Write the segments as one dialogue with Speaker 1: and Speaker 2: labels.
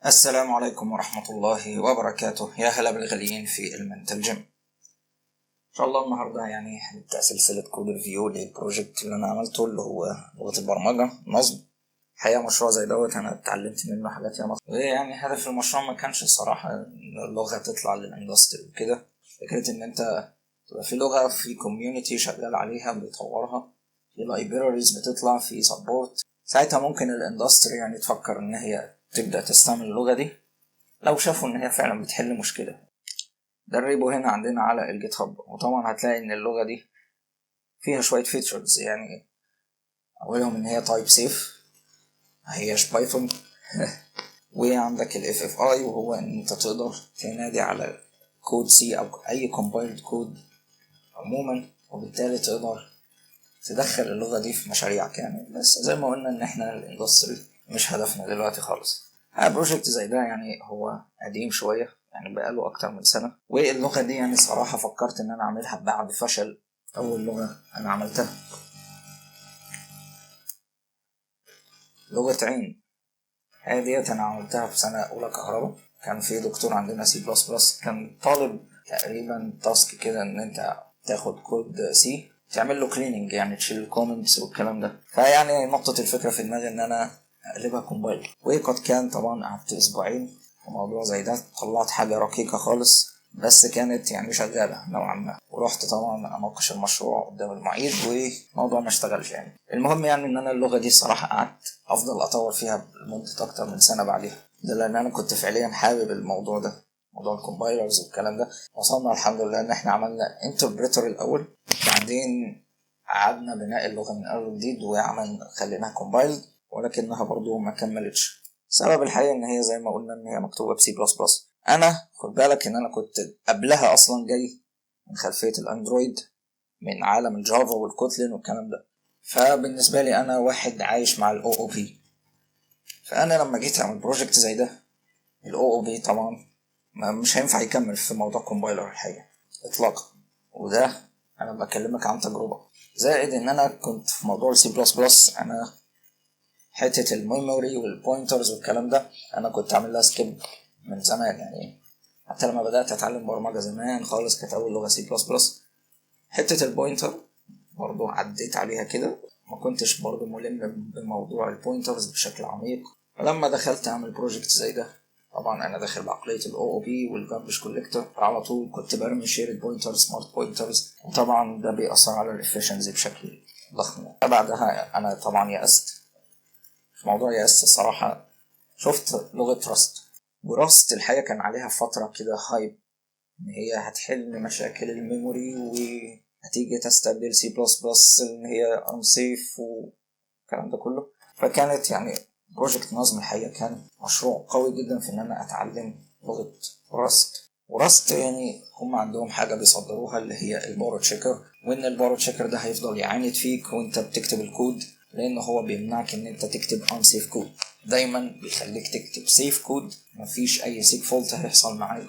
Speaker 1: السلام عليكم ورحمة الله وبركاته. يا هلا بالغاليين في ال Mental Gym. إن شاء الله النهاردة يعني هنبدأ سلسلة code review لل project اللي أنا عملته، اللي هو لغة البرمجة NASM. الحقيقة مشروع زي دوت أنا اتعلمت منه حاجات ياما، ويعني هدف المشروع ما كانش الصراحة إن اللغة تطلع لل industry وكده. فكرة إن أنت تبقى في لغة، في community شغال عليها بيطورها، في libraries بتطلع، في support، ساعتها ممكن ال industry يعني تفكر إن هي تبدأ تستعمل اللغة دي لو شافوا إن هي فعلا بتحل مشكلة. ده ال repo هنا عندنا على ال GitHub، وطبعا هتلاقي إن اللغة دي فيها شوية features، يعني أولهم إن هي type safe، ما هياش Python وعندك ال FFI، وهو إن أنت تقدر تنادي على code C أو أي compiled code عموما، وبالتالي تقدر تدخل اللغة دي في مشاريعك يعني. بس زي ما قلنا إن إحنا ال industry مش هدفنا دلوقتي خالص. project زي ده يعني هو قديم شوية، يعني بقاله أكتر من سنة، واللغة دي يعني صراحة فكرت إن أنا أعملها بعد فشل أول لغة أنا عملتها، لغة عين. هي ديت أنا عملتها في سنة أولى كهرباء. كان في دكتور عندنا سي بلس بلس كان طالب تقريبا task كده إن أنت تاخد code C تعمل له cleaning، يعني تشيل ال comments والكلام ده. فيعني نقطة الفكرة في دماغي إن أنا اقلبها compile، وقد كان طبعا. قعدت اسبوعين في موضوع زي ده، طلعت حاجة رقيقه خالص بس كانت يعني شغالة نوعا ما. ورحت طبعا اناقش المشروع قدام المعيد والموضوع ما اشتغلش يعني. المهم يعني ان انا اللغة دي الصراحة قعدت افضل اطور فيها لمدة اكتر من سنة بعديها، ده لان انا كنت فعليا حابب الموضوع ده، موضوع ال compilers والكلام ده. وصلنا الحمد لله ان احنا عملنا interpreter الاول، بعدين قعدنا بناء اللغة من اول وجديد وعملنا خليناها compiled، ولكنها برضو ما كملتش. سبب الحقيقة ان هي زي ما قلنا ان هي مكتوبة بسي بلس بلس. انا خد بالك ان انا كنت قبلها اصلا جاي من خلفية ال Android، من عالم ال Java وال Kotlin والكلام ده، فبالنسبة لي انا واحد عايش مع ال OOP. فانا لما جيت اعمل project زي ده، ال OOP طبعا مش هينفع يكمل في موضوع compiler الحقيقة اطلاقا، وده انا بكلمك عن تجربة. زائد ان انا كنت في موضوع السي بلس بلس، انا حتة ال memory وال pointers والكلام ده انا كنت عامل لها skip من زمان، يعني حتى لما بدات اتعلم برمجة زمان خالص كانت اول لغة سي بلس بلس. حتة ال pointer برضو عديت عليها كده، ما كنتش برضو ملم بموضوع ال pointers بشكل عميق. فلما دخلت اعمل project زي ده، طبعا انا داخل بعقلية ال OOP وال garbage collector، على طول كنت برمي shared pointers، smart pointers، وطبعا ده بيأثر على ال efficiency بشكل ضخم. بعدها انا طبعا يأست في موضوع، يأست الصراحة. شفت لغة Rust، و Rust الحقيقة كان عليها فترة كده hype إن هي هتحل مشاكل ال memory وهتيجي تستبدل سي بلس بلس إن هي unsafe والكلام ده كله. فكانت يعني project NASM الحقيقة كان مشروع قوي جدا في إن أنا أتعلم لغة Rust. و Rust يعني هم عندهم حاجة بيصدروها اللي هي ال borrow checker، وإن ال borrow checker ده هيفضل يعاند فيك وإنت بتكتب الكود، لان هو بيمنعك ان انت تكتب unsafe code، دايما بيخليك تكتب safe code، مفيش اي segfault هيحصل معاك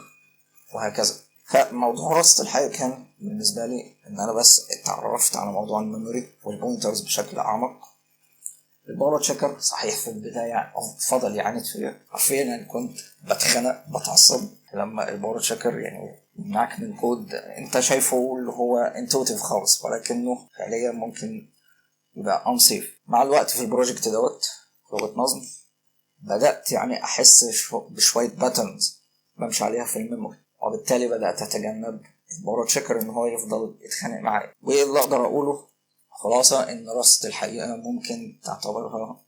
Speaker 1: وهكذا. فموضوع Rust الحقيقة كان بالنسبة لي ان انا بس اتعرفت على موضوع ال memory وال pointers بشكل اعمق. ال borrow checker صحيح في البداية فضل يعاند فيا حرفيا، يعني كنت بتخنق بتعصب لما ال borrow checker يعني يمنعك من كود انت شايفه اللي هو intuitive خالص، ولكنه فعليا ممكن يبقى unsafe. مع الوقت في ال project دوت لغة NASM بدأت يعني أحس بشوية patterns بمشي عليها في ال memory، وبالتالي بدأت أتجنب ال borrow checker إن هو يفضل يتخانق معايا. واللي أقدر أقوله خلاصة إن Rust الحقيقة ممكن تعتبرها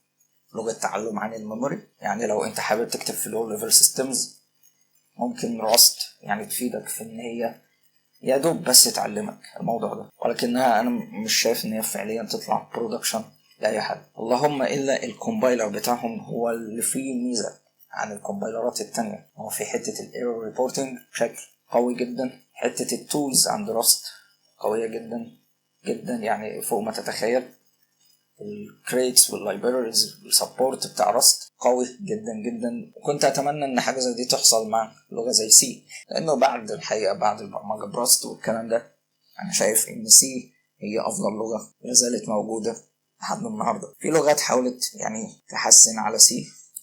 Speaker 1: لغة تعلم عن ال memory، يعني لو أنت حابب تكتب في low level systems ممكن Rust يعني تفيدك في إن هي يا دوب بس تعلمك الموضوع ده، ولكنها انا مش شايف ان هي فعليا تطلع production لاي حد، اللهم الا ال compiler بتاعهم هو اللي فيه ميزة عن ال compiler ات التانية، هو في حتة ال error reporting بشكل قوي جدا، حتة ال tools عند Rust قوية جدا جدا يعني فوق ما تتخيل، ال crates وال libraries وال support بتاع Rust قوي جدا جدا. وكنت اتمنى ان حاجة زي دي تحصل مع لغة زي C، لانه بعد الحقيقة بعد البرمجة ب Rust والكلام ده انا شايف ان C هي افضل لغة لا زالت موجودة لحد النهارده. في لغات حاولت يعني تحسن على C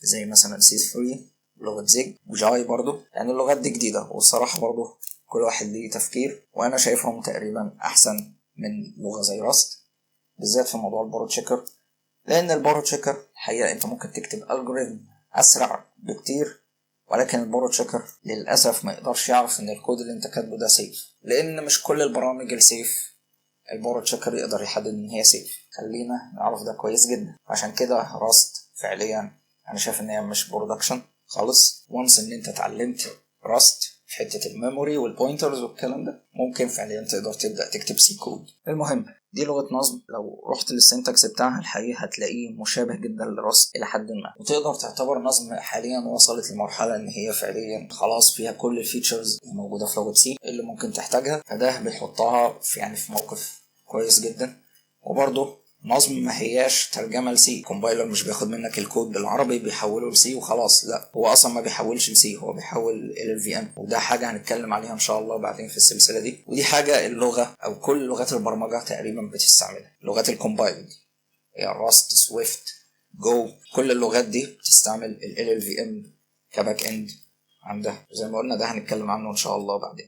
Speaker 1: زي مثلا C 3 لغة Zig و Jai برضو، يعني اللغات دي جديدة، والصراحة برضو كل واحد ليه تفكير، وانا شايفهم تقريبا احسن من لغة زي Rust، بالذات في موضوع ال borrow checker، لان ال borrow checker الحقيقة انت ممكن تكتب algorithm اسرع بكتير، ولكن ال borrow checker للاسف ما يقدرش يعرف ان الكود اللي انت كاتبه ده safe، لان مش كل البرامج ال safe ال borrow checker يقدر يحدد ان هي safe. خلينا نعرف ده كويس جدا. عشان كده Rust فعليا انا شايف ان هي مش production خالص. once ان انت اتعلمت Rust في حتة ال memory وال pointers والكلام ده، ممكن فعليا تقدر تبدا تكتب C code. المهم دي لغة NASM، لو رحت لل syntax بتاعها الحقيقة هتلاقيه مشابه جدا ل Rust الى حد ما، وتقدر تعتبر NASM حاليا وصلت لمرحلة ان هي فعليا خلاص فيها كل ال features الموجودة في لغة C اللي ممكن تحتاجها، فده بيحطها في يعني في موقف كويس جدا. وبرضه NASM ما هياش ترجمه ل C، compiler مش بياخد منك الكود بالعربي بيحوله ل C وخلاص، لا هو اصلا ما بيحولش ل C، هو بيحول LLVM، وده حاجة هنتكلم عليها ان شاء الله بعدين في السلسلة دي. ودي حاجة اللغة او كل لغات البرمجة تقريبا بتستعملها، لغات ال compiled يعني Rust، Swift، Go، كل اللغات دي بتستعمل ال LLVM ك back end عندها، زي ما قلنا ده هنتكلم عنه ان شاء الله بعدين.